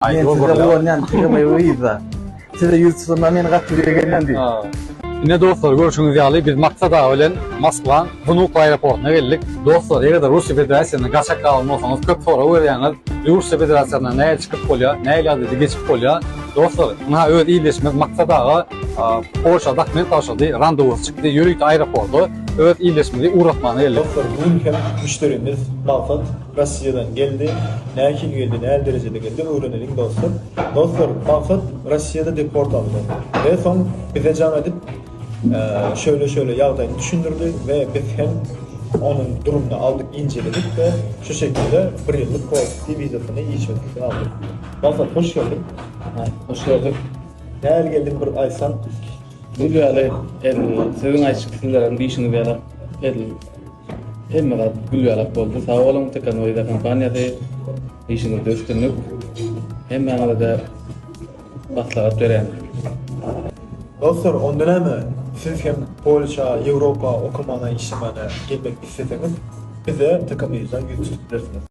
Men size guwanýan TKM yzda. Size yüz tutanda meni gaty begenýän diýip. Ine dostlar görşüňiz ýaly biz Maksat aga bilen Moskwaň Wnukowo aeroportyna geldik. Dostlar eger-de Russiýa Federasiýasynda gaçak galan bolsaňyz köp sorag berýäňiz. Russiýa Federasiýasyndan nähili çykyp bolýar, nähili ýagdaýda geçip bolýar. Dostlar ynha öz ildeşimiz Maksat aga Polşa dokument tabşyrdy, randewusy çykdy, ýörite aeroporta öz ildeşimizi ugratmana geldik. Dostlar bu gün hem müşderimiz Maksat Rossiýadan geldi. Nähili geldi, näl derejede geldi öwreneliň dostlar. Dostlar Maksat Rossiýada deport aldy. We soň bize jaň edip şöyle şöyle ýagdaýyny düşündirdi we biz hem onuň durumyny aldyk injeledik we şu şekilde bir ýyllyk polski wizasyny iş wezipesini aldyk. Maksat hoş geldiň. Hoş gördük. Nähili geldiň bir aýtsaň. Gül ýaly edil siziň aýtşyk sizleriň diýşiňiz ýaly edil hemme zat gül ýalak boldy. Sag boluň Tekanoida kompaniýasy. Işiňizde üstünlik. Hemmäňize-de maslahat berýän. Dostlar onda näme siz hem Polşa, Ýewropa okamana işlemane gelmek isleseňiz bize TKMyza ýüz tutup bilersiňiz.